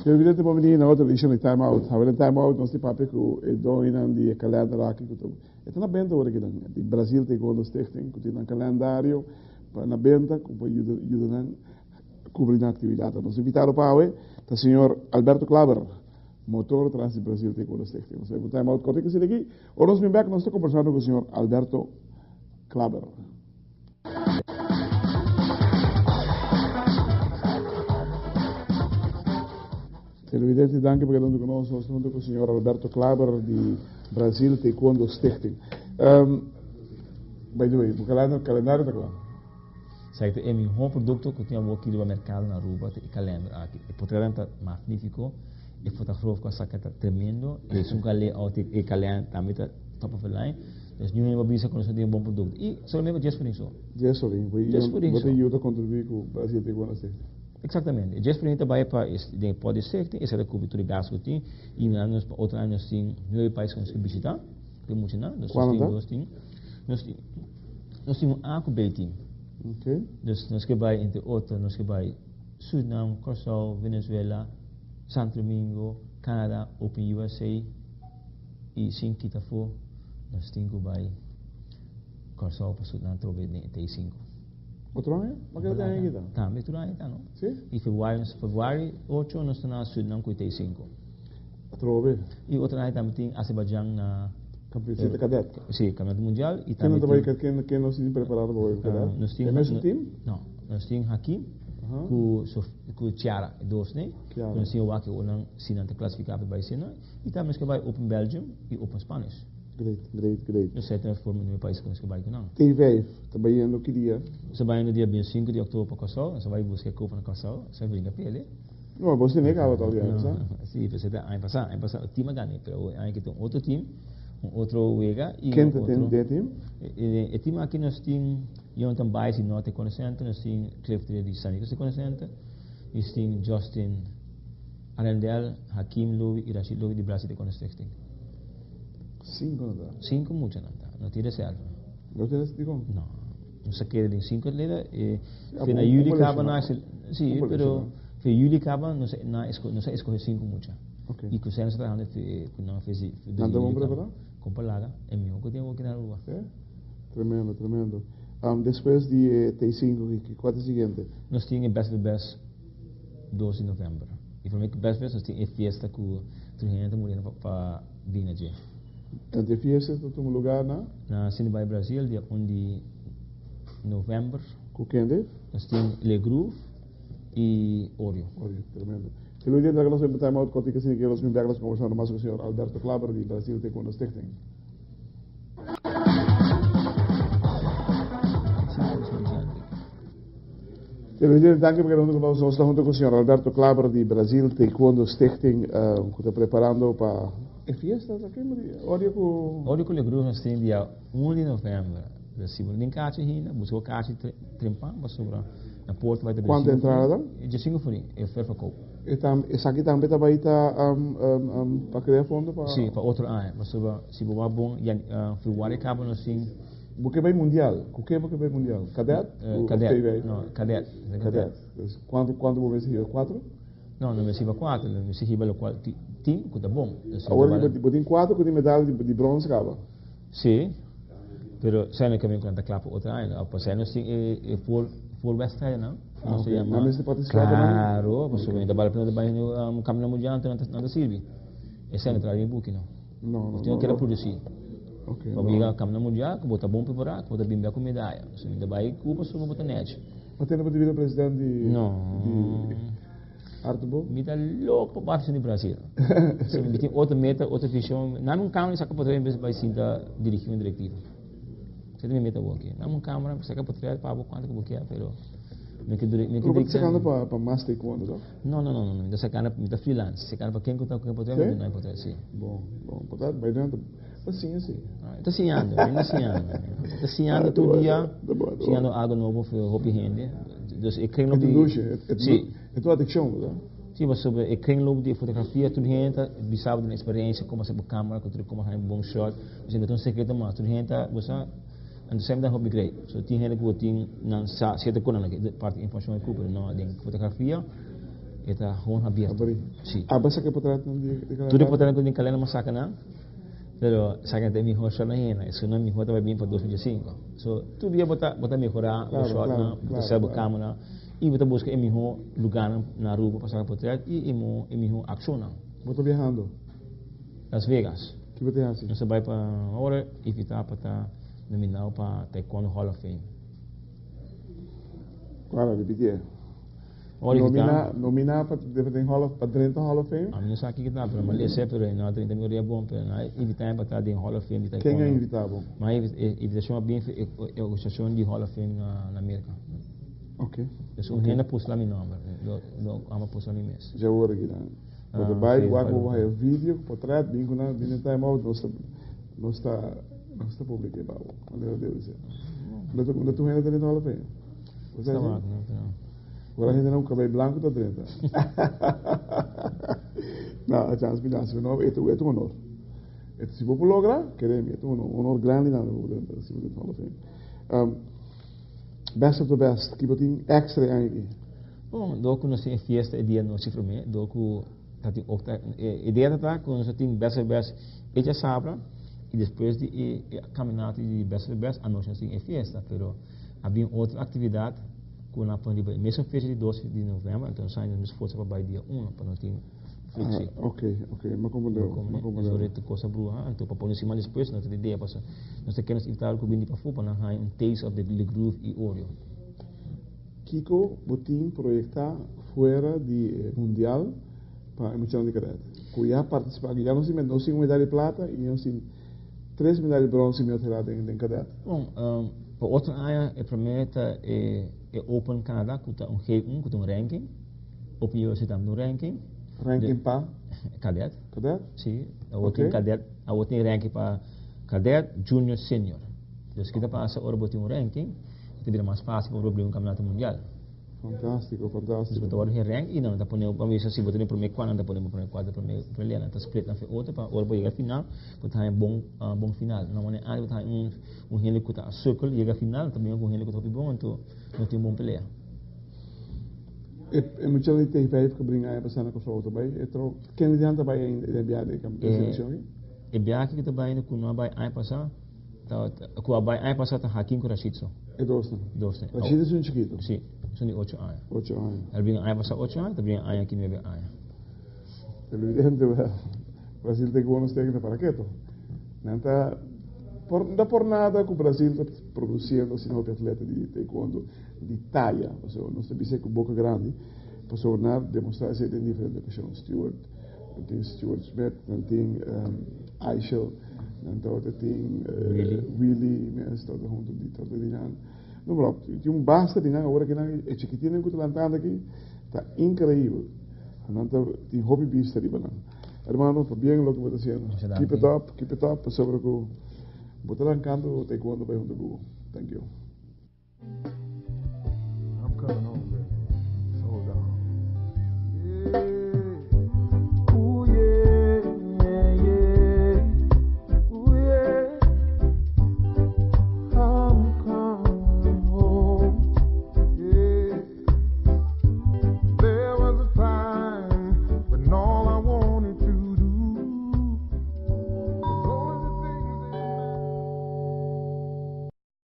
Televidente bon bini na otro edicion di Time Out. Awor den Time Out nos tin papia cu e doñonan di e kalender aki cu ta e ta na benta awor aki nan di Brazil Taekwondo Stichting cu tin nan kalendario pa na benta cu por yuda yuda nan cubri nan actividadnan. Nos invitado pa awe ta señor Alberto Klaber, motor tras di Brazil Taekwondo Stichting. Nos ta bay un time out cortico asina aki. Ora nos bin bek nos ta combersando cu señor Alberto Klaber. Televidente danki pa keda hunto cu nos. Nos ta hunto cu señor Alberto Klaber di Brazil Taekwondo Stichting. Um, by the way, bo kalender, kalendario ta kla? Sa ta e mihó produkto ku tin awor aki riba merkado na Aruba ta e kalender aki. E potretnan ta magnífiko, e fotograaf ku a saka ta tremendo, e esun ku a layout e kalender tambe ta top of the line. Dus niun hende por bisa ku nos no tin un bon produkto. I solamente pa djes forin so. Djes forin. Djes forin so. Bo ta yuda kontribuí ku Brazil Taekwondo Stichting. Eksaktamente. E djes forin ta bai pa den e pòt di stichting, esei ta kubri tur e gastu ku tin. I nos pa otro aña nos tin nuebe pais ku nos ke bishitá. Ku e muchanan. Nos Kuantu tin ta? dos tin. Nos tin nos tin un A ku B team. Ok. Dus nos ke bai entre otro nos ke bai Surinam, Kòrsou, Venezuela, Santo Domingo, Canada, Open USA i sin kita afó nos tin ku bai Kòrsou pasobra nan trobe den e T5. Otro aña? Ma keda den aña kita? Tambe otro aña ta no. Si? I februari nos februari ocho nos ta na Surinam ku e T5. Atrobe. I otro aña tambe tin Azerbaijan na Campeonato Cadet. Si, Campeonato Mundial i Ken tambe ta bai tin ken ken nos tin preparado pa bai Cadet? Nos tin E mesun team? No, nos tin Hakim ku Sof ku Chiara, e dos ne. Chiara. Nos tin wak e onan si nan ta klasifiká pa bai sena i tambe nos ke bai Open Belgium i Open Spanish. Great, great, great. Nos ta forma nuebe pais ku nos ke bai ku nan. T5 ta bayendo ki dia? Nos ta bayendo dia 25 di oktober pa Kòrsou. Nos ta bai buska e kopa na Kòrsou. Nos ta bringa p'e. No, bo tene kaba tòg ya, sa? Si, pero ta aña pasá. Aña pasá e team a gana, pero awe aña aki ta un otro team, un otro wega i un Ken ta otro. den e team? E team aki nos tin Jonathan Baez di Norte Taekwondo Center, nos tin Cliff Tria di San Nicolas Taekwondo Center, nos tin Justin Arendel, Hakim Louis i Rashid Louis di Brazil Taekwondo Stichting. Sinku nan ta? Sinku mucha nan ta. No tin reserva. No tin reserva? Dikon? No. Nos a kere den sinku atleta e fe na juli kaba na si pero fe juli kaba nos na nos a eskohe sinku mucha. Okay. I ku nos a trahando fe ku nan fe si Nan ta bon prepará? Kon palaga e miho ku tin awor na Aruba. Sí? Tremendo, tremendo. Um, despues di e T5 ki kua ta e siguiente? Nos tin e Best of the Best dos di november. I prome ku Best of the Best nos tin e fiesta ku tur hende ta muriendo pa pa bin na dje. Anto e fiesta ta tuma lugar na? Na Cine Bay Brasil dia un di november. Ku kende? Nos tin Le Groove i Oreo. Oreo, tremendo. Te lo idea nos un time out kortiko asina ke nos bin bek nos kombersando mas ku señor Alberto Klaber di Brasil Taekwondo Stichting. Televidente, danki pa keda hunto ku nos. Nos ta hunto ku señor Alberto Klaber di Brasil Taekwondo Stichting ku ta preparando pa e fiesta ta ken di Odio ku Odio ku Legru nos tin dia un di november. Dus si bo no tin kachi ainda, buska bo kachi trempan pasobra na porta bai ta Kuantu entrada ta? Diesinco florin, e ververkoop. E tam esaki tambe ta bai ta pa krea fondo pa Si, pa otro aña, pasobra si bo wak bon februari kaba nos tin Bo ke bai mundial? Ku ke bo ke bai mundial? Kadet? Eh, kadet. No, kadet. Kadet. Dus kuantu kuantu bo mester hiba? Kuatro? No, no mester hiba kuatro. No mester hiba lokual tin ku ta bon. Dus Awor bo bo tin kuatro ku tin medal di di brons kaba? Si. Pero sa no kaminda ku nan ta kla pa otro aña. Pasei nos tin e e voor voorwedstrijdennan. Ah, oké. Nan mester partisipá pa nan? Klaro, pasobra mi ta bal pena ta bai kampionato mundial anto nan ta sirbi. Esei no traha den mi buki no. No, no. Tin keda produsí. Okay, Pa yega kampionato mundial ku bo ta bon prepará, ku bo ta bin bek ku medaya. So mi ta bai Cuba so bo ta nèchi. Bo tene pa ta bira president di No. di Artbo? Mi ta loko pa parti di Brasil. So mi tin otro meta, otro vision. Nami un kamera saka potret en bes bai sinta dirigí un direktiva. Esei ta mi meta awor aki. Nami un kamera saka potret pa bo kuantu ku bo kier, pero mi ke mi ke Pero bo ta sakando pa pa mas taekwondo, to? No, no, no, no, mi ta sacando, mi ta freelance, sacando pa ken cu ta cu potret, mi ta duna e potret, si. Bon, bon, potret bai dentro, ta siña si. Ta siñando, mi ta siñando, mi ta siñando tur dia, siñando algo nobo for hopi hende. Dus e kringloop di... Si. E ta un adiccion, verdad? Si, pasobra e kringloop di fotografia tur hende ta bisa bo den experiencia como haci bo camera, cu tur como haña un bon shot. Pues no ta un secreto mas. Tur hende ta, bo sa, anto semper ta hopi great. So tin hende cu bo tin nan sa cierto cosnan like parti informacion cu pero no den fotografia e ta gewoon abierto. Abri. Si. Abo a saca e potretnan di calendario? Tur e potretnan cu tin calenda mi a saca nan. Pero esaki ta e mihor shot na henda, esunnan mihor ta bai bin pa 2005. So tur dia bo ta bo ta mehora bo shotnan, bo ta sel bo camera y bo ta busca e mihor lugarnan na Aruba pa saca potret y e mihor e mihor accionnan. Bo ta biahando? Las Vegas. Ki bo ta haci? Nos ta bai pa ora invita pa ta nominao pa Taekwondo Hall of Fame. Cual? Repitié. Nomina, nomina pa den Hall of, pa drenta Hall of Fame? Ami no sa kiko ta, pero mi a lesa pero e no a drenta mi orea bon, pero nan a invita mi pa ta den Hall of Fame di Taekwondo. Ken a invita bo? Mi e invitacion a bin for e organisacion di Hall of Fame na Merca. Ok. Dus un hende a postula mi nomber, lo, lo amo postula mi mes. Dje ora aki nan. Bo ta bai, wak bo haya video, potret, bin ku nan, bin den time out, nos ta, nos ta, nos ta publica e babo, manera debe ser. Unda tur hende ta den Hall of Fame? Bo sa así? Ora hendenan ku kabei blanku ta drenta. No, a chans mi nasi, no, e ta un honor. E si bo por logra, kere mi, e ta un honor, un honor grandi nan bo por drenta, si bo drenta Hall of Fame. Um, best of the best, ki bo tin extra e aña aki? Bon, dor ku nos tin e fiesta e dia nochi promé, dor ku ta tin okta, e idea ta ta ku nos a tin best of the best e djasabra i despues di e kaminata di best of the best anochi nos tin e fiesta, pero a bin otro aktividat ku nan a pone riba e mesun fecha di dos di novèmber, anto nos a haña nos mes forsa pa bai dia uno pa no tin frikshi. Ah, ok, ok, mi a komprendé, mi a komprendé. Esei ta kosa bruha, anto pa pone siman despues no ta di idea pasobra nos ta kere nos invitado ku bini di pafó pa nan haña un taste of the groove i Oreo. Kiko bo tin proyektá fuera di e mundial pa e muchanan di kadet ku ya partisipá, ku ya nos tin nos tin un medaya di plata i nos tin tres medaya di bronse mi a tera den kadet? Bon, pa otro aña e promé ta e Open Canada ku ta un G1 ku ta un ranking, Open USA tambe ta un ranking. Ranking pa? Kadet. Kadet? Si, awor tin kadet, awor tin ranking pa kadet, junior, senior. Dus ki ta pasa ora bo tin un ranking, e ta bira mas fácil pa bo bini un kampionato mundial. Fantástiko, fantástiko. Dus bo ta wòrdu gerank i nan ta pone bo, bisa si bo ta den promé kuadro, nan ta pone bo promé kuadro, promé pelea, nan ta split nan fe otro pa ora bo yega final, bo ta haña bon, bon final. No manera antes bo ta haña un, un hende ku ta sukkel yega final, ta bini ku un hende ku ta hopi bon, anto no tin un bon pelea. E, e muchanan di T5 ku bringa aña pasá na Kòrsou ta bai e tro, kende di nan ta bai ainda den biaha di selekshon aki? E biaha ku ta bai ku no a bai aña pasá, Ku a bai aña pasá ta Hakim ku Rashid so. E dosnan. Dosnan. Rashid es un chikitu. Si, esun di ocho aña. Ocho aña. El bini aña pasá ocho aña, ta bini aña aki nuebe aña. Televidente, Brasil ta igual nos tegen ta para keto. Nan ta por, no ta por nada ku Brasil ta produciendo asina hopi atleta di taekwondo di taya. Pasobra nos ta bisa ku boka grandi, pasobra nan a demostra esei den diferente ocasion. Stewart, nan tin Stewart Smith, nan tin Eichel. Nan tabata tin Willy mes tabata hunto di tabata di nan. No pero tin un basta di nan awor aki nan e chikitinnan ku ta lantando aki ta increibel. Nan ta tin hopi bista riba nan. Hermano pabien loke bo ta haciendo. Keep it up, keep it up pasobra ku bo ta lankando taekwondo bai hunto ku bo. Thank you.